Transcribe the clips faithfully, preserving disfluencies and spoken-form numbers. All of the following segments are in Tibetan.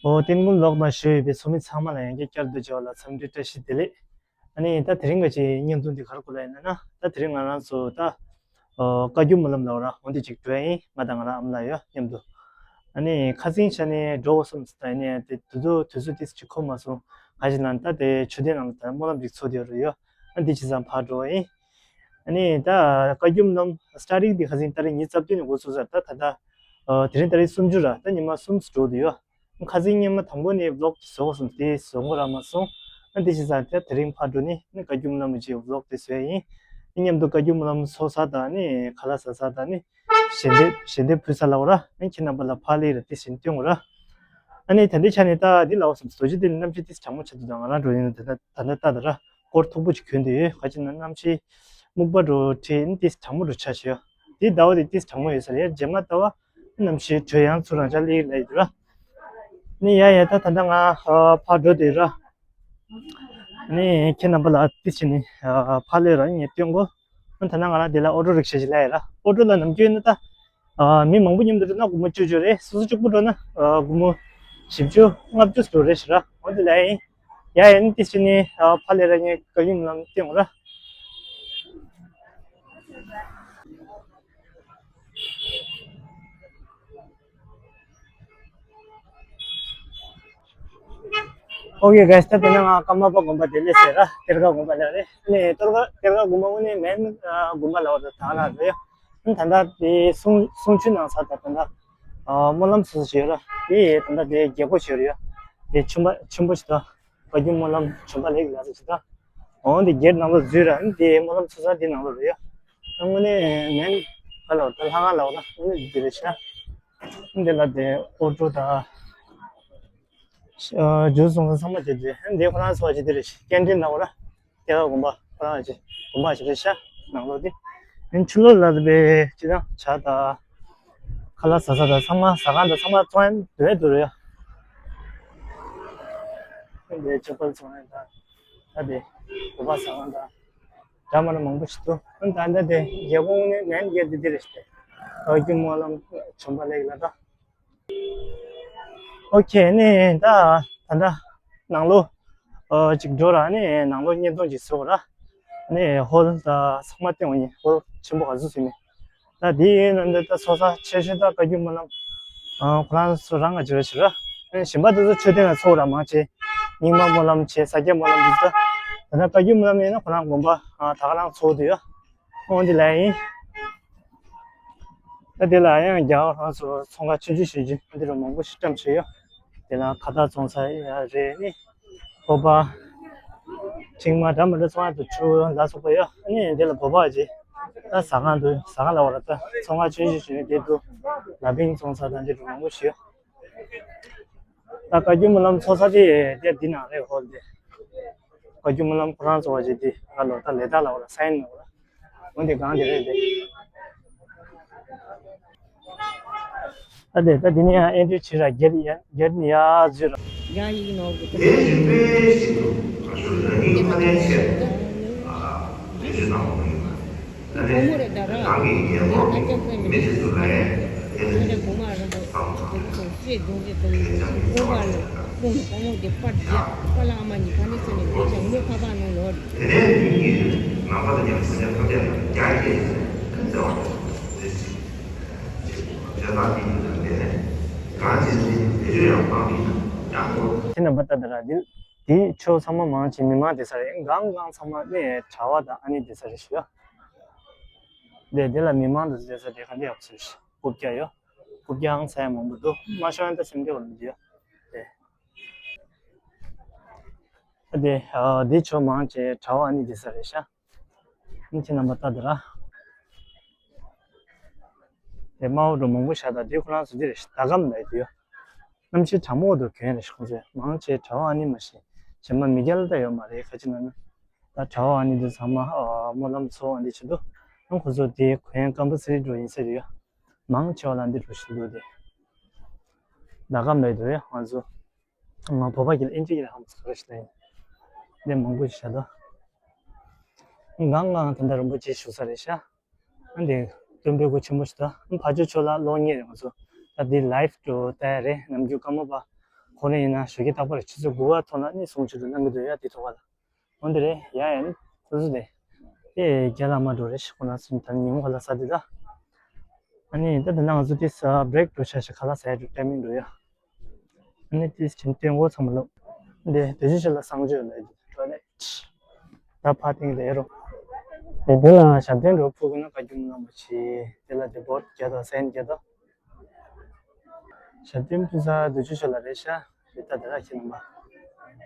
ཨོ་རྟེན་སྒོམ་ལོག་དང་ཞུ་ཡོད་པའི་ཚོགས་མི་ཚང་མ་ལ་ཡང་བསྐྱར་བསྐྱར་དུ་མཇལ་བ་ལ་འཚམས་འདྲི་བཀྲ་ཤིས་བདེ་ལེགས། ཨ་ནི་ད་དེ་རིང་ག་ཅིག་བརྙན་ཐུང་འདི་ག་རེ་སྐོར་ལ་ཡིན་ན་ན། ད་དེ་རིང་ང་རང་ཚོ་ད་ཨོ་བཀའ་བརྒྱུད་སྨོན་ལམ་ལབ་ར་འོ་འདི་ཅིག་འགྲོ་ཡ་ཡིན། ང་དང་ང་རང་ཨ་མ་ལགས་ཡོད་མཉམ་དུ། ཨ་ནི་ཁ་སང་ཆ་ནས་འགྲོ་དགོས་བསམ་སོང་། ད་ཡིན་ནའི་དེ་དུས་ཚོད་དུས་ཚོད་ཏིས་ཅིག་ཁོམ་མ་སོང་། ག་ཅིག་ལབ་ན་ད་དེ་མཆོད་རྟེན་ནང་ལ་ད་སྨོན་ལམ་ཅིག་ཚོགས་བསྡད་ཡོད་རེད་ཡོད། ཨ་འདི་བྱས་ཙང་ཕར་འགྲོ་བ་ཡིན། ཨ་ནི་ད་བཀའ་བརྒྱུད་སྨོན་ལམ་སི་ཊར་ཊིང་འདི་ཁ་སང་ཏ་རིག་ཉི་ཤུ་རྩ་བདུན་ནས་འགོ་ཚུགས་ས་རེད། ད་ད་ལྟ་ཨ་དེ་རིང་ཏ་རིག་སུམ་ཅུ་ར། ད་ཉི་མ་གསུམ་འགྲོ་བསྡད་ཡོད། ཁ་སང་སྔོན་མ་དང་པོ་ནས་བི་ལོག་དེ་བཟོ་དགོས་བསམ་སྟེ་བཟོ་དགོས་རག་མ་སོང་། ཨ་འདི་བྱས་ཙང་ད་དེ་རིང་ཕར་འགྲོ་ནས་ནི་བཀའ་བརྒྱུད་སྨོན་ལམ་གྱི་བི་ལོག་དེ་བཟོ་ཡ་ཡིན། ཨ་མཉམ་དུ་བཀའ་བརྒྱུད་སྨོན་ལམ་ཚོགས་ས་དང་ནི་ཁ་ལག་ཟ་ས་དང་ནི་ཞལ་འདེབས་ཞལ་འདེབས་ཕུལ་ས་ལབ་ར། ཨ་ཁྱེད་རྣམ་པ་ལ་ཕར་སླེབས་ར་དེ་བཞིན་སྟོན་དགོས་ར། ཨ་ནི་ད་ལྟའི་ཆ་ནས་ད་འདི་ལབ་བསམ་སོང་། རྡོ་རྗེ་གདན་གནམ་གཤིས་ཏིས་གྲང་མོ་ཆགས་འདུག་ད་ང་རང་འགྲོ་ཡིན་ན་ད་ལྟ་ད་ལྟ་ད་ར་སྐོར་མཐུག་པོ་ཅིག་གྱོན་བསྡད་ཡོད། ག་ཅིག་ན་གནམ་གཤིས་སྨུག་པ་འདྲ་བོ་འཁྲིད་ནི་ཏིས་གྲང་མོ་འདྲ་ཆགས་བྱས་ཡོད། འདི་ཟླ་བ་འདི་ཏིས་གྲང་མོ་ཡོད་ས་རེད། རྗེས་མ་ཟླ་བ་གནམ་གཤིས་དྲོད་ཡང་ཚུར་རང་འཇགས་སླེབས་ལབ་ཡོད་ར། ནི་ཡ་ཡ་ད་ད་ལྟ་ང་ཨ་ཕར་འགྲོ་བསྡད་ཡོད་ར། ནི་ཁྱེད་རྣམ་པ་ལ་ཏིས་བྱས་ནི་ཨ་ཕར་སླེབས་ར་ངས་སྟོན་གོ། ཨ་ད་ལྟ་ང་རང་འདི་ལ་ཨོ་ཊོ་རིག་ཤ་ཞིག་སླེབས་ཡོད་ར། ཨོ་ཊོ་ལ་ནམ་རྒྱུན་ཡིན་ན་ད་ཨ་མི་མང་པོ་མཉམ་དུ་འགྲོ་ན་སྒོར་མོ་བཅུ་བཅུ་རེད། སོ་སོ་གཅིག་པུ་འགྲོ་ན་ཨ་སྒོར་མོ་བཞི་བཅུ་ལྔ་བཅུ་འགྲོ་རེད་ཤག་ར། འོ་དེ་ལ་ཡིན། ཡ་ཡ་ནི་ཏིས་བྱས་ནི་ཨ་ཕར་སླེབས་ར་ངས་བཀའ་བརྒྱུད་སྨོན་ལམ་སྟོན་གོ་ར། ཨོ་ཀེ་གྷའི་སི། ད་དེ་ནས་ང་ཀརྨ་པ་དགོན་པ་དེ་སླེབས་ཟེར་ར། གཏེར་ཁ་དགོན་པ་ལ་རེད། ནས་གཏེར་ཁ་གཏེར་ཁ་དགོན་པ་དངོས་གནས་མེན་དགོན་པ་ལ་བར་དུ་ད་ལ་རེད། ད་ལྟ་དེ་གསུང་གསུང་ཆོས་གནང་ས་དང་ད་ལྟ་སྨོན་ལམ་སོ་སོ་བྱས་ར། དེ་ད་ལྟ་དེ་རྒྱལ་སྒོ་བྱས་རེད། དེ་ཆེན་པོ་ཆེན་པོ་ཞིག་ད། བཀའ་བརྒྱུད་སྨོན་ལམ་བྱོན་པ་ལེགས་ལ་ཟེར་ཞིག་ད། འོང་དེ་སྒེར་ནང་ལ་འཛུལ་ར། དེ་སྨོན་ལམ་ཚོགས་ས་དེ་ནང་ལ་རེད་ཡ། དངོས་གནས་མེན་ག་ལ་བར་ད་ལྷ་ཁང་ལ་བར་ད་དངོས་གནས་དེ་རེད་ཤག་འདི་ལ་དེ་ཨོ་ཊོ་དང་། ཨ་ཇུས་སོང་ཙང་ཚང་མ་བྱེད་དུས་འདི་ཁོ་རང་ཚོ་བ་ཅིག་འདི་རེད། ཀེན་ཊིན་ལ་འོ་ར། དེ་ག་དགོན་པ་ཁོ་རང་ཅིག་དགོན་པ་ཞིག་རེད་ཤག་ནང་ལོགས་འདི། ཨིན་ཕྱི་ལོགས་ལ་དེ་བས་ཅི་དང་ཇ་དང་ཁ་ལག་ཟ་ས་དང་ཚང་མ་ཟ་ཁང་དང་ཚང་མ་བཙོང་ཡ་འདུག་ཡ་འདུག་རེད་ཡ། འདི་ཅ་པལ་བཙོང་ཡ་དང་ད་དེ་སྒོ་པ་ཟ་ཁང་དང་འདྲ་མ་འདྲ་མང་པོ་ཞིག་འདུག་ཨ་ད་ད་དེ་རྒྱལ་པོ་དངོས་གནས་ནན་རྒྱལ་འདི་འདི་རེད་ཤག་བཀའ་བརྒྱུད་སྨོན་ལམ་བྱོན་པ་ལེགས་ལ་ད། ཨོ་ཁེ་ནི་ད་ད་ད་ནང་ལོགས་ཨ་ཅིག་འགྲོ་ར། ནི་ནང་ལོགས་བརྙན་ཐུང་ཅིག་བཟོ་ར། ནི་ཧོལ་ད་ཚང་མ་སྟོན་པ་ཡིན། ཧོལ་ཆེན་པོ་ག་ཚོད་ཟིན་ནི། ད་དེའི་ནང་དུ་ད་ཚོགས་ས་ཆེ་ཤོས་ད་བཀའ་བརྒྱུད་སྨོན་ལམ་ཨ་ཁོ་རང་ཚོ་རང་ག་ཅིག་ར་ཞིག་ར། ནི་གཞན་པ་དེ་ཚོ་མཆོད་རྟེན་ལ་ཚོགས་ར་མང་ཆེ། རྙིང་མ་སྨོན་ལམ་བྱས། ས་སྐྱ་སྨོན་ལམ་དེ་ཚོ། ད་ད་བཀའ་བརྒྱུད་སྨོན་ལམ་ཡིན་ན་ཁོ་རང་དགོན་པ་ཨ་ད་ག་རང་ཚོགས་འདུག་ཡ། འོང་འདི་ལ་ཡིན། ད་འདི་ལ་ཡང་རྒྱ་གར་ལྷ་ཚོགས་ཚོང་ཁང་ཆུང་ཆུང་ཞིག་ཅིག་འདི་རུ་མང་པོ་ཞིག་བཀྲམ་བྱས་ཡོད། འདི་ལ་ཁ་བཏགས་བཙོང་ས་ཡ་རེད། ནི་ཕོར་པ་ཕྲེང་བ་འདྲ་མི་འདྲ་བཙོང་ཡ་འདུག་ཆུ་ལ་སོགས་པ་ཡོད། ནི་འདི་ལ་བོད་པ་ཅིག་ད་ཟ་ཁང་འདུག་ཟ་ཁང་ལ་བ་ལ་ད་ཚོང་ཁང་ཆུང་ཆུང་ཞིག་ནི་འདི་འདུག་ལ་ཕིང་བཙོང་ས་དང་འདི་རུ་མང་པོ་ཞིག་ཡོད། ད་བཀའ་བརྒྱུད་སྨོན་ལམ་ཚོགས་ས་དེ་དེ་འདི་ནང་རེད། ཧོལ་དེ། བཀའ་བརྒྱུད་སྨོན་ལམ་ཁོ་རང་ཚོགས་པ་ཅིག་དེ་ག་ལོ་ད་ལས་ད་ལ་བ་ལ་སའིན་ནོ་ལ། འོན་ཏེ་གང་དེ་རེད་དེ། ད་དེ་ད་དེ་ནས་ཡང་ཨེ་འདྲ་བྱེད་ར་སྒེར་ཡ་སྒེར་ནས་ཡ་འཛུལ་ར། རྒྱ་ཡིག་ནོར་གི་དེ་ནས་རིམ་པས་ཤིག་ཏུ་ང་ཚོ་རང་ཉིད་ཕ་ནས་ཆེད་ཨ་བེད་སྤྱོད་གནང་བ་ཡིན་པ། ད་ནས་རང་གི་ཉེ་འཁོར་མི་དེ་ཚོ་ལ་ཡང་དེ་ནས་བསམ་བློ་བཏང་ནས་དེ་ནས་ཀྱང་མི་ཚོར་བ་ཡོད་ལ། ཁོང་ནི་ཁོང་མོ་དེ་པར་རྒྱག་པ་ལ་ཨ་མ་ཉི་ཁ་ནི་ཚེ་ནི་དེ་ཀྱང་མོ་ཁ་པ་ནང་ལོར། དེ་ནས་མི་གཉིས་ནམ་མཁའ་དང་མཉམ་དུ་ས་ཆ་ཐམས་ཅད་ལ་རྒྱ་སྐྱེད་ཟེར་ཁ་བརྩེ་བ་དང་དེ་སྲིད་བྱས་ཙང་དེ་ཡིན་ཙང་དེ་ནས་གང་ཅི་ཟིན་བེད་སྤྱོད་ཡང་བཏང་མིན་ན་ཡང་ཁོ། དེ་རྣམ་པ་ལྟ་དང་ར་འདི་འདི་ཕྱོགས་ཚང་མ་མང་ཆེ་མི་མང་བསྡད་ས་རེད། སྒང་སྒང་ཚང་མ་ནས་གྲྭ་བ་དང་ཨ་ནི་བསྡད་ས་རེད་ཞུ་ཡ། དེ་དེ་ལ་མི་མང་དུ་བསྡད་ས་དེ་ག་འདྲ་ཡོད་ཟེར་ཞུ། རྐུབ་བཀྱག་ཡོད། རྐུབ་བཀྱག་ཧང་སང་ཡ་མང་པོ་འདུག་མ་ཤོང་ཡ་ད་སེམས་སྐྱོ་བ་འདི་ཡོད་དེ། དེ་ཨ་དེ་ཕྱོགས་མང་ཆེ་གྲྭ་བ་ཨ་ནི་བསྡད་ས་རེད་ཤག་ཨ་ནི་ཁྱེད་རྣམ་པ་ལྟ་དེ་ར། དེ་དམར་པོ་འདྲ་མང་པོ་བཞག་ད་དེ་ཁོ་རང་ཚོ་འདི་རེད་ཤག་ཟླ་གམ་ལ་ཡོད་དེ་ཡོད། གནམ་གཤིས་གྲང་མོ་འདུག་གྱོན་རེད་ཤག་ཁོང་ཚོས་མང་ཆེ་གྲྭ་བ་ཨ་ནི་མ་གཞི་གཞན་པ་མི་སྐྱ་ལ་ད་ཡོད་མ་རེད། ཁ་ཅིག་ན་ན་ད་གྲྭ་བ་ཨ་ནི་འདི་ཚང་མ་ཨ་སྨོན་ལམ་ཚོགས་ཨ་འདི་བྱེད་དུས་ཨ་ཁོང་ཚོ་དེ་གོན་ཀམ་པལ་སི་རི་འགྲོ་ཡིན་ཟེར་ཡོད། མང་ཆེ་བ་ལ་འདི་འགྲོ་བཞིན་འདུག་དེ་ཟླ་གམ་ལ་ཡོད་དེ་ཡོད། ང་ཚོ་ང་བོད་པ་གི་ཨིན་ཇི་གི་ཧམ་ཚོགས་རེད་ཤག་ལ་ཡིན། འདི་མང་པོ་ཞིག་བྱ་དོ། གང་གང་ད་ལྟ་རིན་པོ་ཆེ་བཞུགས་ས་རེད་ཤག་ཨ་འདི་སྟོན་པའི་སྒོ་ཆེན་པོ་ཞིག་ད་ཕ་ཇོ་ཆོས་ལགས་གློག་བརྙན་རེད། ང་ཚོ་ད་འདི་ལའིབ་ཏུ་ལྟ་ཡ་རེད། ནམ་རྒྱུན་ཀརྨ་པ་ ཁོ་རང་ཡིན་ན་ཞོགས་ཀས་རྟག་པར་ཆུ་ཚོད་དགུ་པ་ཐོག་ལ་ནི་གསུང་ཆོས་དུ་གནང་གི་འདུག་ཡ། དེ་ཐོག་ཁ་ལ། འོན་ཏེ་རེད་ཡ། ཡ་ནི་སོ་སོ་དེ་དེ་རྒྱ་ལ་མ་འགྲོ་རེད། ཁོ་ན་སུན་ད་ཉིན་མོ་ཁ་ལ་ས་དེ་ད། ཨ་ནི་ད་ད་ནང་ཚོ་དེ་ས་བྷི་རེག་འགྲོ་ཤ་ཤ་ཁ་ལག་ཟ་ཡ་འགྲོ་ཊའི་མིང་འགྲོ་ཡ། ཨ་ནི་དེ་ཕྱིན་སྟོན་འགོ་ཚང་མ་ལོ། འདི་དུས་ཆུ་ཤོད་ལ་གསང་སྤྱོད་ལ་ཊོའི་ལེཊ། ད་ཕ་ཏིང་ལ་ཡ་རོ། དེ་དེ་ལ་ཞབས་བརྟན་འགྲོ་ཕུག་གི་ན་བཀའ་བརྒྱུད་ནང་མ་ཆེ། དེ་ལ་དེ་བོར་རྒྱ་དང་སན་རྒྱ་དང་། ཞབས་བརྟན་ཕུལ་ས་དུས་ཆུ་ཤོད་ལ་རེད་ཤག་རེད། ད་དེ་ལ་ཁྱེད་རྣམ་པ།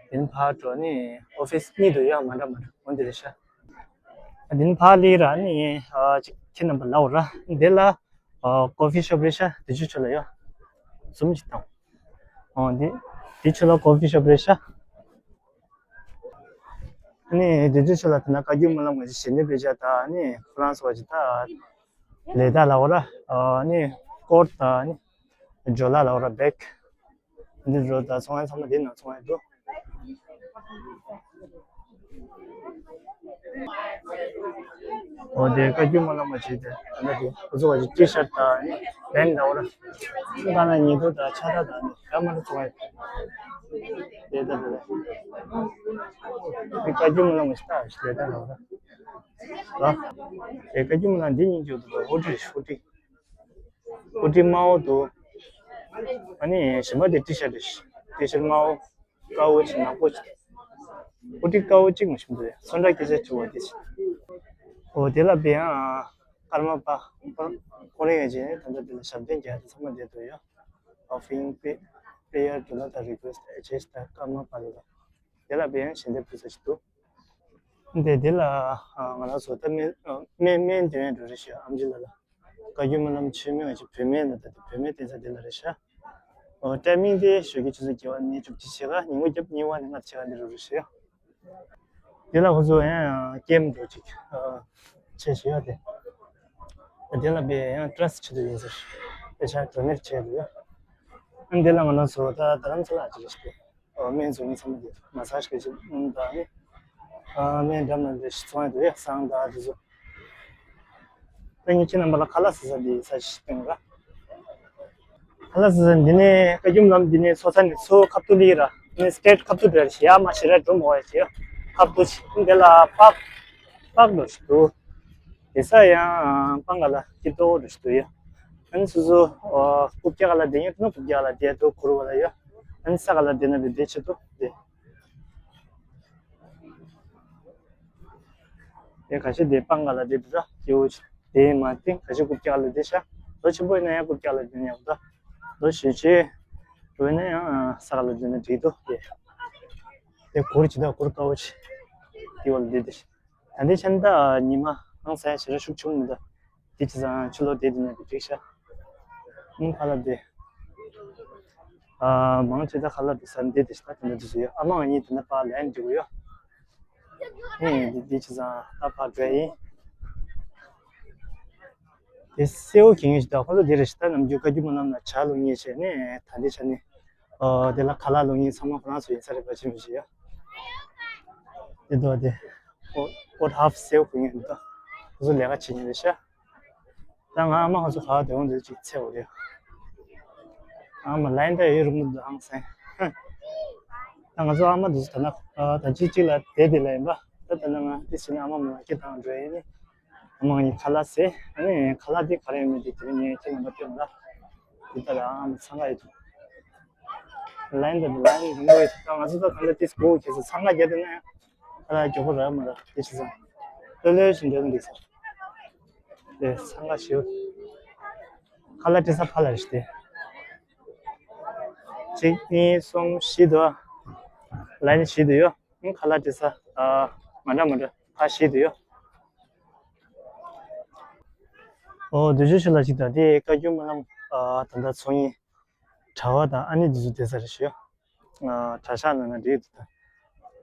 དེ་ནི་ཕར་འགྲོ་ནི་ཨོ་ཕིས་གཉིས་འདུག་ཡ། མ་འདྲ་མ་འདྲ་འོ་འདི་རེད་ཤག་དེ་ནི་ཕར་ལི་ར་ནི་ཨ་ཅིག་ཁྱེད་རྣམ་པ་ལ་འོ་ར་འདི་ལ་ཨ་ཀོ་ཕི་ཤོབ་རེད་ཤག་དུས་ཆུ་ཤོད་ལ་ཡ་ཟུམ་ཅིག་དང་། འོ་འདི་དུས་ཆུ་ལ་ཀོ་ཕི་ཤོབ་རེད་ཤག་ནི་དུས་ཆུ་ཤོད་ལ་དེ་ན་བཀའ་བརྒྱུད་སྨོན་ལམ་ང་ཅིག་ཞལ་འདེབས་བྱས་ད་ནི་ཁོ་རང་ཚོ་བ་ཅིག་ད་ལེ་ད་ལ་འོ་ར་ནི་ཀོར་ད་ནི་ཇོ་ལ་ལ་འོ་ར་བེག་འདི་འགྲོ་ད་ཚོང་ཡ་ཚང་མ་འདི་ན་ཚོང་ཡ་འགྲོ། འོ་དེ་བཀའ་བརྒྱུད་སྨོན་ལམ་མ་བྱེད་དེ་ད་ལྟ་དེ་ཁོ་ཚོ་བ་ཅིག་ཊི་ཤར་ད་ནི་བེན་ད་འོ་ར་ད་ན་ཉེ་དུ་ད་ཆ་ད་ད་ནི་ད་མ་ར་ཚོང་ཡ་དེ་ད་དེ་ལ་དེ་བཀའ་བརྒྱུད་སྨོན་ལམ་མ་བྱེད་ད་ཞིག་ལེ་ད་ལ་འོ་ར་ལ་དེ་བཀའ་བརྒྱུད་སྨོན་ལམ་འདི་གཉིས་འགྱུར་དུ་ད་འོ་ཊི་རེད་ཤོ་ཊི། ཧུ་ཏི་དམར་པོ་འདུག་ཨ་ནི་གཞན་པ་དེ་ཊི་ཤར་རེད། ཊི་ཤར་དམར་པོ་དཀར་པོ་ཅིག་ནག་པོ་ཅིག་ཧུ་ཏི་དཀར་པོ་གཅིག་མ་ཞིམ་འདུག་སོན་ཁྲ་སྐད་ཆ་དྲི་བ་དེ་ཅིག་འོ་དེ་ལ་བེ་ཡང་ཀརྨ་པ་ཁོ་རང་ཡང་བྱས་ནས་ད་ལྟ་དེ་ལ་ཞབས་བརྟན་རྒྱག་དེ་ཚང་མ་བསྡད་འདུག་ཡ། Offering prayer do not request a chest ཀརྨ་པ་ལ་དེ་ལ་བེ་ཡང་ཞལ་འདེབས་ཕུལ་ས་ཞིག་འདུག་འདི་འདི་ལ་ང་རང་ཚོ་ད་སྨན་སྨན་སྨན་འདོན་ཡ་འགྲོ་རེད་ཤག་ཨམ་ཆི་ལ་ལ། བཀའ་བརྒྱུད་སྨོན་ལམ་མཆོད་མེ་བ་ཅིག་བོད་སྨན་ལ་ད་དེ་བོད་སྨན་བསྟེན་ས་འདི་ལ་རེད་ཤག་འོ་ཊའི་མིང་དེ་ཞོགས་ཀྱི་ཆུ་ཚོད་བརྒྱད་པ་ནས་བཅུ་གཅིག་ཕྱེད་ཀ་ཉིན་གུང་རྒྱབ་གཉིས་པ་ནས་ལྔ་ཕྱེད་ཀ་འདི་རུ་རེད་ཤག་འདི་ལ་ཁོ་ཚོ་ཡང་ཀེམ་འགྲོ་ཅིག་ཆེ་ཞུ་ཡ་དེ། འདི་ལ་བས་ཡང་ཊ་ར་སི་ཊི་བྱེད་དུ་ཡིན་ཟེར། དེ་ཆ་ཌོ་ནེ་ཊི་བྱེད་དུ་ཡོད། འདི་ལ་ང་རང་ཚོ་ད་རྡ་རམ་ས་ལ་ཅིག་རེད་ཤག་སྨན་བཟོ་མཁན་ཚང་མ་དེ་མ་སཱ་ཇི་གི་ཅིག་ཨུམ་ད་ནི། སྨན་འགྲམ་ན་འདི་ཞིག་ཚོང་ཡ་འདུག་ཡ་སང་ད་དེ་ཚོ། ད་ངས་ཁྱེད་རྣམ་པ་ལ་ཁ་ལག་ཟ་ས་འདི་ས་ཞིག་སྟོན་ར། ཁ་ལག་ཟ་ས་འདི་ནས་བཀའ་བརྒྱུད་ལམ་འདི་ནས་ཚོ་ས་ནས་ཚོ་ཁབ་ཏུ་ལི་ར་ནས་སི་ཊེ་ཊི་ཁབ་ཏུ་འདྲ་ཞིག་ཡ་མ་ཞེ་ར་འགྲོ་མོ་ཡ་ཞིག་ཡ་ཁབ་ཏུ་ཞིག་འདི་ལ་པག་པག་འགྲོ་ཞིག་འདུག་དེ་ས་ཡང་པང་ག་ལ་སྐྱིད་ཏོག་རུ་ཞིག་ཏུ་ཡོད། ཨ་ནི་སོ་སོ་རྐུབ་བཀྱག་ལ་བསྡད་ཡོད་ན་རྐུབ་བཀྱག་ལ་བསྡད་དོ་ཁུར་བ་ལ་ཡོད། ཨ་ནི་ས་ག་ལ་བསྡད་ན་བསྡད་བསྡད་ཆེད་དུ་བསྡད། དེ་ཁ་ཤས་དེ་པང་ག་ལ་བསྡད་འདུག་ད་སྐྱེ་བོ་དེ་མ་བསྟན་ཁ་ཤས་རྐུབ་བཀྱག་ལ་བསྡད་ཤག་ལོ་ཆེན་པོ་ཡིན་ན་ཡང་རྐུབ་བཀྱག་ལ་བསྡད་ན་ཡག་པོ་ད། ལོ་ཞེ་ཆེ་འགྲོ་ཡིན་ན་ཡང་ས་ག་ལ་བསྡད་ན་འགྲིག་འདུག་དེ་དེ་གུར་ཇི་ལྟར་གུར་དཀར་པོ་ཆེ་དེ་བ་ལ་བསྡད་དེ། ད་ལྟའི་ཆ་ནི་ད་ཉི་མ་ཧང་སང་ཞེ་དྲག་ཤུགས་ཆུང་མི་འདུག་དེ་བྱས་ཙང་ཕྱི་ལོགས་བསྡད་དེ་ན་དེ་འགྲིག་ཤག་ཨང་ཁ་ལག་དེ། ཨ་མང་ཆེ་ད་ཁ་ལག་དེ་ཟ་འདི་དེ་ཞིག་ད་དེ་འདྲ་དེ་ཚོ་ཡོད། ཨ་མ་ང་གཉིས་དེ་ན་པཱ་ལན་འགྲིག་གི་ཡོད། ཨེ་འདི་འདི་བྱས་ཙང་ད་ཕར་འགྲོ་ཡིན། དེ་སེའུ་གི་ངེས་ཤིག་ད་ཁོ་ཚོ་དེ་རེ་ཞིག་ད་ནམ་རྒྱུན་བཀའ་བརྒྱུད་སྨོན་ལམ་ལ་ཇ་ལོ་ངེས་བྱས་ནས་ད་འདི་བྱས་ནས། ཨོ་དེ་ལ་ཁ་ལག་ལོ་ངེས་ཚང་མ་ཁོ་རང་ཚོ་ཡིན་ས་རེད་པ་ཅི་མི་ཤེས་ཡ། དེ་དོ་དེ། ཨོ་ཨོ་ཧབ་སེའུ་གི་ངེས་འདུག་ད་ཁོ་ཚོ་ལས་ཀ་བྱེད་ཉེ་རེ་ཤག་ད་ང་ཨ་མ་ཁོ་ཚོ་ག་བ་དེ་འོང་དུས་ཅིག་ཚེ་འོ་རེད། ཨ་མ་ལན་ད་ཡོད་རུ་མི་འདུག་ཨང་སེང་། ད་ང་ཚོ་ཨ་མ་དེ་ཚོ་ད་ན་ད་ཅིག་ཅིག་ལ་བསྡད་དེ་ལ་ཡིན་པ། ད་ད་ན་ང་དེ་ཕྱིན་ཨ་མ་མ་ཁྱེད་དང་འགྲོ་ཡིན་ནི། ཨ་མ་ངའི་ཁ་ལག་ཟས་ཨ་ནི་ཁ་ལག་དེ་ག་རེ་ཡོད་མེད་དེ་དེ་རིང་ངས་ཁྱེད་ལ་མ་སྟོན་ལ། དེ་ལྟར་ཨ་མ་འཚང་ཁ་ཡོད་དུ། ལན་ད་ལན་རིང་པོ་ཡོད་ད་ང་ཚོ་ད་ག་འདྲ་དེ་སྒུག་ཁྱེད་ཚོ་འཚང་ཁ་རྒྱག་དེ་ན་ཡང་ཁ་ལག་མགྱོགས་པོ་རག་མ་རག་དེ་བྱས་ཙང་ལྷོད་ལྷོད་བཞིན་འགྲོ་གི་འདུག་ས། དེ་འཚང་ཁ་ཞེ་པོ། ཁ་ལག་སྤྲད་ས་ཕར་ལ་རེད་དེ། གཅིག་གཉིས་གསུམ་བཞི་འདུག་ལན་བཞི་འདུག་ཡོད། ཁ་ལག་སྤྲད་ས་ཨ་མ་འདྲ་མ་འདྲ་ཁ་བཞི་འདུག་ཡོད། ཨོ་དུས་ཆུ་ཤོད་ལ་ཅིག་དང་དེ་བཀའ་བརྒྱུད་སྨོན་ལམ་ཨ་ད་ལྟ་ཚོགས་གཉིས་གྲྭ་པ་དང་ཨ་ནེ་དེ་ཚོ་བསྡད་ས་རེད་ཤག་ཨ་གྲྭ་ཤག་ནང་ན་འདྲེས་འདུག་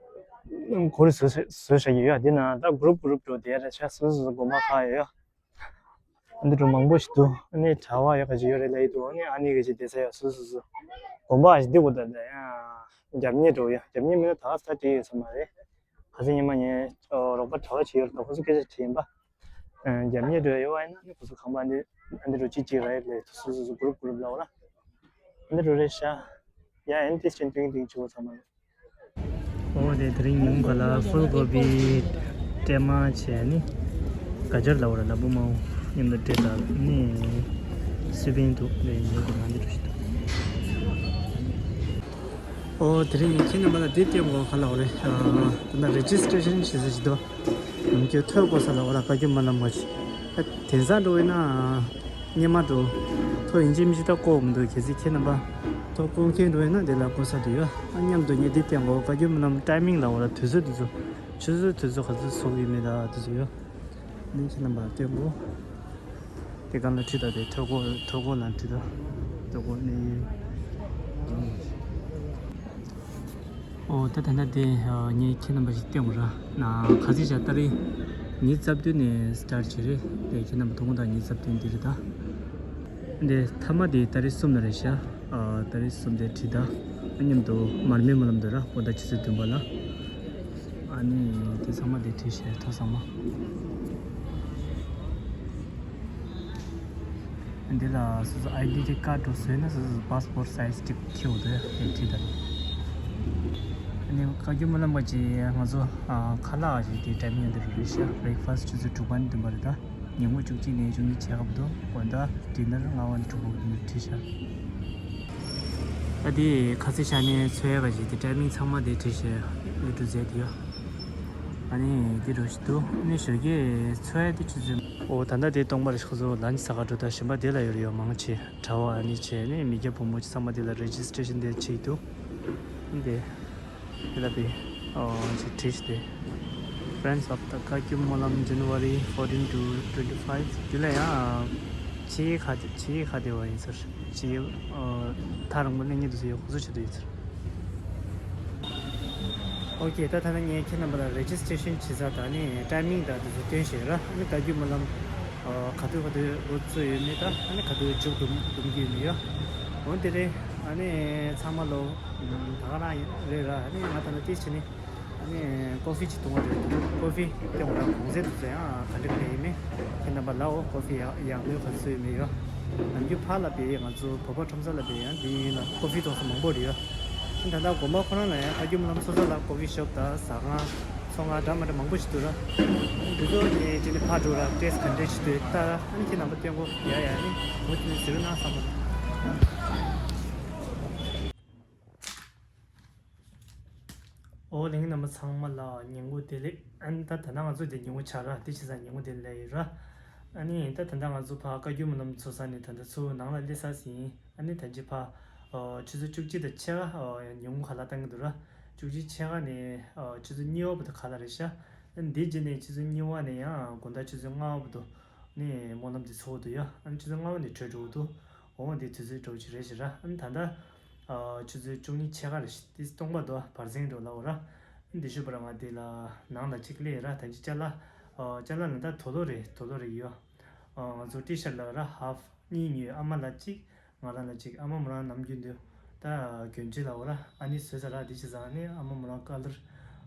ད། གོ་རེ་བཟོས་བཟོས་བཞག་གི་ཡོད་དེ་ན་ད་གུ་རུབ་གུ་རུབ་འགྲོ་བསྡད་རེད་ཤག་སོ་སོ་སོ་སོ་དགོན་པ་ཁག་ཡོད་ཡོད། འདི་འདྲ་མང་པོ་ཞིག་འདུག་ཨ་ནི་གྲྭ་པ་ཡག་ག་ཅིག་ཡོད་རེད་ལབ་ཡི་འདུག་ཨ་ནི་ཨ་ནེ་ག་ཅིག་བསྡད་ས་ཡོད་སོ་སོ་སོ། དགོན་པ་ཞིག་འདི་གོ་ད་ད་ཡང་རྒྱབ་གཉེར་འགྲོ་ཡ་རྒྱབ་གཉེར་མིན་ན་ད་ག་ས་བྲིས་ཡོད་ས་མ་རེད། ཁ་སང་ཉི་མ་ངས་རོགས་པ་གྲྭ་པ་ཅིག་ཡོད་རེད་ད་ཁོ་ཚོ་སྐད་ཆ་དྲིས་ཡིན་པ། རྒྱབ་གཉེར་འགྲོ་ཡ་ཡོད་པ་ཡིན་ན་ཨ་ནི་ཁོ་ཚོ་ཁང་པ་འདི་ཨ་འདི་འགྲོ་གཅིག་གཅིག་རེད་ལབ་སོ་སོ་སོ་གུ་རུབ་གུ་རུབ་ལབ་པ་ལ། ཨ་འདི་འགྲོ་རེད་ཤག་ཡ་ཨན་ཏིས་ཅན་ཏིང་ཏིང་ཆུ་བོ་ཚང་མ་ཡོད། ཨོ་དེ་དེ་རིང་ཉིན་ག་ལ་ཧྥུལ་གོ་བི་ཏྲེ་མ་བྱས་ནི་ག་ཇར་ལ་བ་ར་ལ་བུ་མའོ་མཉམ་དུ་སྤྲད་ད་ནི་སི་པན་འདུག་ལས་ཉིན་ག་ལ་འདི་འགྲོ་ཞིག་འདུག་ཨོ་དེ་རིང་ཁྱེད་རྣམ་པ་ལ་འདི་སྟོན་དགོས་ག་ལ་བ་རེད། ད་རེ་ཇི་སི་ཊེ་ཤན་བྱེད་ས་ཞིག་འདུག་ནམ་རྒྱུན་ཐོ་བཀོད་ས་ལ་བ་ར་བཀའ་བཀྱོན་མ་ལམ་མ་ཆེ། དེང་སང་འགྲོ་བས་ན་སྙེ་མ་འགྲོ། ཐོ་ཡིན་གཅིག་མིན་གཅིག་ད་བཀོག་མི་འདུག་གལ་སྲིད་ཁྱེད་རྣམ་པ་ཐོ་བཀོག་མཁན་འགྲོ་བས་ན་དེ་ལ་བཀོག་ས་དུ་ཡོད། ཨ་མཉམ་དུ་ངས་འདི་བསྟན་གོ་བཀའ་བཀྱོན་མ་ལམ་ཊའི་མིང་ལ་འོ་ལ་དུས་ཚོད་དུས་ཚོད་ཆུ་ཚོད་དུས་ཚོད་ག་ཚོད་ཚོགས་ཡོད་མེད་ད་དུས་ཚོད་ཡོད། ནས་ཁྱེད་རྣམ་པ་བསྟན་གོ་དེ་གང་ལ་ཁྲིད་ད་དེ་ཐོ་བཀོག་ཐོ་བཀོག་ལ་ཁྲིད་ད་ཐོ་བཀོག་ནས། ཨོ་ད་ད་ལྟ་དེ་ངས་ཁྱེད་རྣམ་པ་ཞིག་སྟོན་དགོས་ར། ན་ཁ་སང་ཞག་ཏ་རིག་ཉི་ཤུ་རྩ་བདུན་ནས་སི་ཊར་བྱེད་རེད་དེ་ཁྱེད་རྣམ་པ་དུང་དང་ཉི་ཤུ་རྩ་བདུན་འདི་རེད་ད། འདི་མཐའ་མ་དེ་ཏ་རིག་གསུམ་ན་རེད་ཤག་ཨ་ཏ་རིག་གསུམ་དེ་བྲིས་ད། མཉམ་དུ་མར་མེ་སྨོན་ལམ་དུ་ར་པོ་ད་ཆུ་ཚོད་བདུན་པ་ལ། ཨ་ནི་དེ་ཚང་མ་དེ་བྲིས་ཤག་ཐོ་ཚང་མ། འདི་ལ་སོ་སོ་ཨའི་ཌེན་ཊི་ཊི་ཀར་འགྲོ་བཟོས་ན་སོ་སོ་པཱ་སི་པོར་སའི་ཛི་ཅིག་ཁྱེར་འོ་དེ་ཡང་ཁྲིད་དང་། ཨ་ནི་བཀའ་བཀྱོན་སྨོན་ལམ་པ་ཅིག་ང་ཚོ་ཁ་ལག་ཞིག་དེ་ཊའི་མིང་འདི་རུ་རེད་ཤག་བྷི་རེག་ཕ་སི་ཊི་ཆུ་ཚོད་དྲུག་པ་ནས་བདུན་པ་རེད་ད། ཉིན་གུང་བཅུ་གཅིག་ནས་བཅུ་གཉིས་བྱེད་སྐབས་དུ་དགོང་དག་ཌི་ནར་ལྔ་པ་ནས་དྲུག་པ་བར་དུ་ཁྲིད་ཤག་ད་དེ་ཁ་སང་ཞག་ནས་འཚོལ་ཡག་ག་ཞིག་དེ་ཊའི་མིང་ཚང་མ་དེ་བྲིས་ཤག་ཡུ་ཊུབ་ཟེར་དེ་ཡོད། ཨ་ནི་འདི་འགྲོ་ཞིག་འདུག་ཨ་ནི་ཞོགས་ཀས་འཚོལ་ཡག་དེ་ཆུ་ཚོད། ཨོ་ད་ལྟ་དེ་སྟོང་པ་རེ་ཁོ་ཚོ་ལན་ཆ་ཟ་ག་འགྲོ་ད་གཞན་པ་དེ་ལ་ཡོད་རེད་ཡོད་མང་ཆེ་གྲྭ་བ་ཨ་ནི་བྱས་ནས་མི་སྐྱ་བུ་མོ་ཚང་མ་དེ་ལ་རེ་ཇི་སི་ཊེ་ཤན་དེ་བྱེད་འདུག་འདི་དེ་ལ་བི་ཨོ་ཅིག་བྲིས་ཏེ། Friends of the Kakyu Molam, January fourteen to twenty-five. དེ་ལ་ཡང་ཕྱི་ཡི་ཁ་དེ་ཕྱི་ཡི་ཁ་དེ་བ་ཡིན་ཟེར། ཕྱི་ཡི་ཨོ་ཐག་རིང་པོ་གླེང་ཉེ་དུ་ཟེར་ཡོད་ཁོ་ཚོ་བྱེད་དུ་ཡིན་ཟེར། ཨོ་ཀེ། ད་ཐ་ན་ངས་ཁྱེད་རྣམ་པ་ལ་རེ་ཇི་སི་ཊེ་ཤན་བྱེད་ས་དང་ནི་ཊའི་མིང་དང་དེ་ཚོ་སྟོན་ཞེས་ར། ཨ་ནི་བཀའ་བརྒྱུད་སྨོན་ལམ་ག་དུས་ག་དུས་འགོ་བཙུགས་ཡོད་མེད་དང་ཨ་ནི་ག་དུས་མཇུག་བསྡོམས་བསྡོམས་རྒྱུ་ཡོད་མེད་ཡོད། འོན་ཏེ་རེད། ཨ་ནི་ཚང་མ་ལོ་ད་ག་རང་རེད་ར། ཨ་ནི་ང་ད་ལྟ་ཏིས་བྱས་ནི་ཨ་ནི་ཀོ་ཧྥི་ཅིག་འཐུང་བ་རེད། ཀོ་ཧྥི་སྟོན་པ་རང་གོང་ཚད་དུ་ཚོད་ཡང་ག་འདྲ་ག་འདྲ་ཡིན་མེད། ཁྱེད་རྣམ་པ་ལའོ་ཀོ་ཧྥི་ཡག་ཡག་མོས་ག་ཚོད་ཡོད་མེད་ཡོད། ནམ་རྒྱུན་ཕར་ལ་བས་ང་ཚོ་བོད་པ་ཁྲོམ་ས་ལ་བས་ཡང་འདི་ཡིན་ལ་ཀོ་ཧྥི་གཏོང་ས་མང་པོ་རེད་ཡོད། ད་ལྟ་དགོན་པ་ཁོ་རང་ལ་ཡང་བཀའ་བརྒྱུད་སྨོན་ལམ་ཚོགས་ས་ལ་ཀོ་ཧྥི་ཤོབ་དང་ཟ་ཁང་ཚོང་ཁང་འདྲ་མི་འདྲ་མང་པོ་ཞིག་འདུག་ར། འདི་ཚོ་ནས་དེ་ནས་ཕར་འགྲོ་ར་ཏེས་ག་འདྲས་ཞིག་འདུག་ལྟ་ར། ཨ་ནི་ཁྱེད་རྣམ་པ་སྟོན་གོ་ཡ་ཡ་ནི་མུ་མཐུད་ནས་ཟེར་རོ་གནང་བསམ་པ། ཨོ་ལྷན་རྒྱས་རྣམ་པ་ཚང་མ་ལ་ཉིན་གུང་བདེ་ལེགས། ཨ་ནི་ད་ད་ལྟ་ང་ཚོ་དེ་ཉིན་གུང་ཆགས་ར་དེ་བྱས་ཙང་ཉིན་གུང་བདེ་ལེགས་ཡིན་ར། ཨ་ནི་ད་ད་ལྟ་ང་ཚོ་ཕར་བཀའ་བརྒྱུད་སྨོན་ལམ་ཚོགས་ས་ནས་ད་ལྟ་ཚུར་ནང་ལ་སླེབས་ཚར་ཟིན། ཨ་ནི་ད་ཅི་ཕར་ཨོ་ཆུ་ཚོད་བཅུ་གཅིག་དང་ཕྱེད་ཀ་ཨོ་ཉིན་གུང་ཁ་ལག་བཏང་གི་འདུག་ར། བཅུ་གཅིག་ཕྱེད་ཀ་ནས་ཨོ་ཆུ་ཚོད་གཉིས་པ་བར་དུ་ཁ་ལག་རེད་ཤག་ཨ་ནི་དེ་རྗེས་ནས་ཆུ་ཚོད་གཉིས་པ་ནས་ཡང་དགོང་དག་ཆུ་ཚོད་ལྔ་པ་བར་དུ་ནས་སྨོན་ལམ་དེ་ཚོགས་འདུག་ཡ། ཨ་ནི་ཆུ་ཚོད་ལྔ་པ་ནས་གྲོལ་འགྲོ་གི་འདུག་འོ་འདི་དུས་ཚོད་འགྲོ་གི་རེད་ཤག་ར། ཨ་ནི་ད་ལྟ་ཨ་ཆུ་ཚོད་བཅུ་གཉིས་ཕྱེད་ཀ་རེད་ཤག་དེ་སྟོང་པ་འདུག་བར་གསེང་འགྲོ་ལབ་ར། ཨ་ནི་འདི་ཞུ་བར་ང་འདི་ལ་ནང་ལ་གཅིག་སླེབས་ར། ད་ཅི་ཅ་ལག་ཨ་ཅ་ལག་ནང་ད་དུག་ལོག་རེད། དུག་ལོག་རེད་ཡོད། ཨ་ང་ཚོ་ཊི་ཤར་ལ་ར་ཧབ་གཉིས་ཉོས། ཨ་མ་ལ་གཅིག་ང་རང་ལ་གཅིག་ཨ་མ་མོ་རང་ནམ་རྒྱུན་དུ་ད་གྱོན་ཆས་ལ་འོ་ར་ཨ་ནི་བཟོས་ཚར་ར། འདི་བྱས་ཙང་ནི་ཨ་མ་མོ་རང་ཀ་ལར་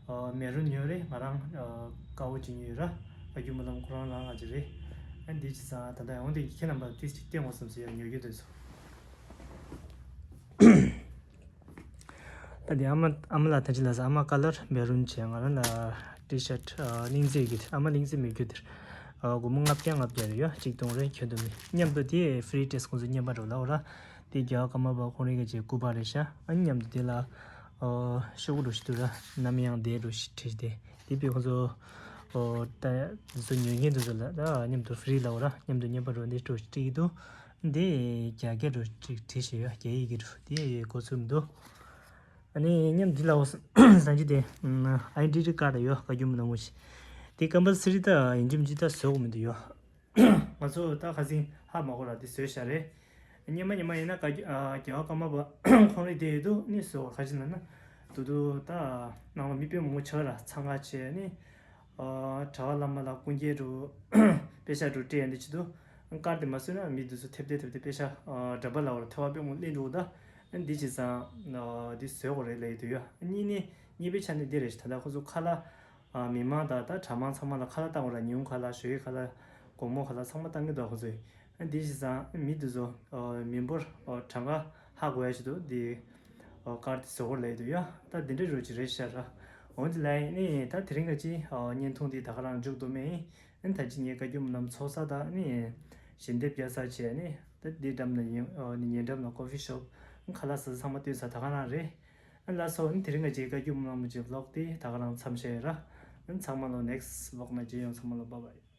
ཨ་མེ་རུན་ཉོས་རེད། ང་རང་ཨ་དཀར་པོ་གཅིག་ཉོས་ཡོད་ར། བཀའ་བརྒྱུད་སྨོན་ལམ་ཁོ་རང་རང་ང་གཅིག་རེད། ཨ་འདི་བྱས་ཙང་ད་ལྟ་ཡོང་དེ་ཁྱེད་རྣམ་པ་ཏིས་ཅིག་སྟོན་དགོས་བསམ་སོང་ཡ། ཉོ་རྒྱུ་དེ་ཚོ། ད་དེ་ཨ་མ་ཨ་མ་ལ་ད་ཅི་ལ་ས་ཨ་མ་ཀ་ལར་མེ་རུན་བྱས། ང་རང་ལ་ཊི་ཤར་ཨ་གླིང་རྩེ་གི་ཨ་མ་གླིང་རྩེ་མི་རྒྱུད་དེར་ཨ་སྒོར་མོ་ལྔ་བརྒྱ་ལྔ་བརྒྱ་རེད་ཡ། གཅིག་སྟོང་རེ་གྱོན་དུ་མི་མཉམ་དུ་དེ་ཧྥི་རི་ཊེ་སི་ཁོང་ཚོ་བརྙན་པར་འགྲོ་ལ་འོ་ར། དེ་རྒྱལ་བ་ཀརྨ་པ་ཁོང་རང་གི་ཅིག་སྐུ་པར་རེད་ཤག་ཨ་ནི་མཉམ་དུ་དེ་ལ་ཨོ་ཤོག་གུ་འགྲོ་ཞིག་འདུག་ར། ནམ་ཡང་བདེ་འགྲོ་ཞིག་བྲིས་ཏེ་དེ་བས་ཁོང་ཚོ་ཨོ་ད་དེ་ཚོ་ཉོ་མཁན་དེ་ཚོ་ལ་ད་མཉམ་དུ་ཧྥི་རི་ལ་འོ་ར་མཉམ་དུ་བརྙན་པར་འགྲོ་འདི་འགྲོ་ཞིག་བྲིས་ཀྱི་འདུག་འདི་རྒྱ་སྐད་འགྲོ་ཞིག་བྲིས་བཞག་ཡོད། རྒྱ་ཡིག་གི་འགྲོ་དེ་གོ་ཚུལ་མི་འདུག་ཨ་ནི་མཉམ་འདི་ལ་འོ་སང་ཅི་དེ་ཨའི་ཌེན་ཊི་ཊི་ཀར་ཡོད། བཀའ་བརྒྱུད་སྨོན་ལམ་ཞིག་དེ་ཀམ་པལ་སི་རི་ད་ཡིན་གཅིག་མིན་གཅིག་ད་བཟོ་དགོས་མི་འདུག་ཡོད། ང་ཚོ་ད་ཁ་སང་ཧ་མ་གོ་ར་དེ་བཟོས་བཞག་རེད། སྔོན་མ་སྔོན་མ་ཡིན་ན་བཀའ་བརྒྱུད་ཨ་རྒྱལ་བ་ཀརྨ་པ་ཁོང་རང་དེ་ཡོད་དུས་ནི་བཟོ་བ་ཁ་ཅིག་ལབ་ན་དུ་དུ་ད་ནང་ལ་མི་དཔེ་མང་པོ་ཆགས་ར་འཚང་ཁ་བྱས་ནི་ཨ་གྲྭ་པ་བླ་མ་ལ་སྐུ་འགྱེད་འགྲོ་དཔེ་ཆ་འགྲོ་སྤྲད་ཡ་འདི་བྱེད་དུས་ཀར་དེ་མ་བཟོས་ན་མི་འདི་ཚོ་ཐེབས་ཏེ་ཐེབས་ཏེ་དཔེ་ཆ་ཨ་འདྲ་པ་ལ་བར་ཐོ་བ་དཔེ་མང་པོ་སླེབས་འགྲོ་གི་ད་འདི་བྱས་ཙང་འདི་བཟོས་དགོས་རེད་ལབ་ཡོད་དུས་ཡ། གཉིས་ནི་གཉིས་པའི་ཆ་ནས་འདི་རེད། ད་ལྟ་ཁོ་ཚོ་ཁ་ལག་མི་མང་དང་ད་གྲྭ་མང་ཚང་མ་ལ་ཁ་ལག་བཏང་དགོས་ར། ཉིན་གུང་ཁ་ལག་ཞོགས་ཀྱི་ཁ་ལག་དགོང་མོ་ཁ་ལག་ཚང་མ་བཏང་གི་འདུག་ཁོ་ཚོས། འདི་བྱས་ཙང་མི་འདི་ཚོ་མི་འབོར་གྲངས་ཀ་ཧ་གོ་ཡ་ཞིག་འདུག་འདི་ ཨོ་ཀར་དེ་བཟོ་དགོས་ལབ་འདུག་ཡ། ད་འདི་འདྲ་རོ་ཅིག་རེད་ཤག་ར། འོན་ཏེ་ལ་ནི་ད་དེ་རིང་ག་ཅི་ཨོ་བརྙན་ཐུང་འདི་ད་ག་རང་མཇུག་བསྡོམས་མེད། ཨ་ནི་ད་ཅི་ངས་བཀའ་བརྒྱུད་སྨོན་ལམ་ཚོགས་ས་དང་ནི་ཞལ་འདེབས་རྒྱག་ས་བྱས་ནི་ད་འདི་འགྲམ་ན་ཉེ་ཨོ་ནི་ཉེ་འགྲམ་ན་ཀོ་ཕི་ཤོབ་ཁ་ལག་ཟ་ཚང་མ་སྟོན་ས་ད་ག་རང་རེད། ཨ་ནི་ལགས་སོ། ཨ་ནི་དེ་རིང་ག་ཅི་བཀའ་བརྒྱུད་སྨོན་ལམ་གྱི་བློག་དེ་ད་ག་རང་མཚམས་བཞག་ཡ་ར། ཨ་ནི་ཚང་མ་ལོ་ནེགསི་བློག་ན་མཇལ་ཡོང་། ཚང་མ་ལོ་བྷའི་བྷའི།